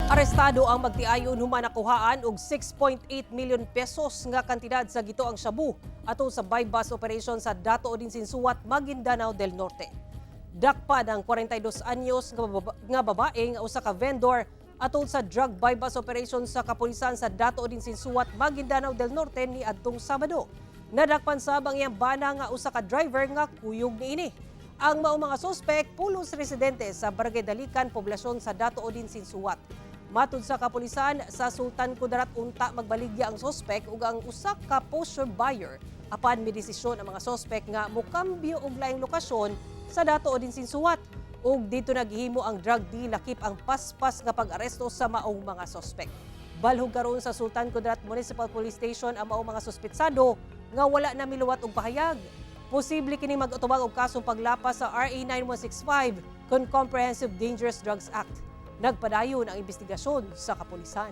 Arestado ang magtiayon human nakuhaan og 6.8 million pesos nga kantidad sa gituoang shabu atol sa buy-bust operation sa Dato Odin Sinsuat, Maguindanao del Norte. Dakpan ang 42 anyos nga babae nga usa ka vendor atol sa drug buy-bust operation sa kapulisan sa Dato Odin Sinsuat, Maguindanao del Norte ni adtong Sabado. Nadakpan sab ang iyang bana nga usa ka driver nga kuyog niini. Ang maong mga suspek, pulos residente sa Barangay Dalican, poblasyon sa Dato Odin Sinsuat. Matud sa kapulisan, sa Sultan Kudarat unta magbaligya ang suspek ug ang usa ka posture buyer, apan midesisyon ang mga suspek nga mokambyo og laing lokasyon sa Dato Odin Sinsuat ug didto naghimo ang drug deal lakip ang paspas nga pag-aresto sa maong mga suspek. Balhog karon sa Sultan Kudarat Municipal Police Station ang maong mga suspetsado nga wala na miluwat og pahayag. Posible kini mag-atubang og kasong paglapas sa RA 9165 kon Comprehensive Dangerous Drugs Act. Nagpadayon ang investigasyon sa kapulisan.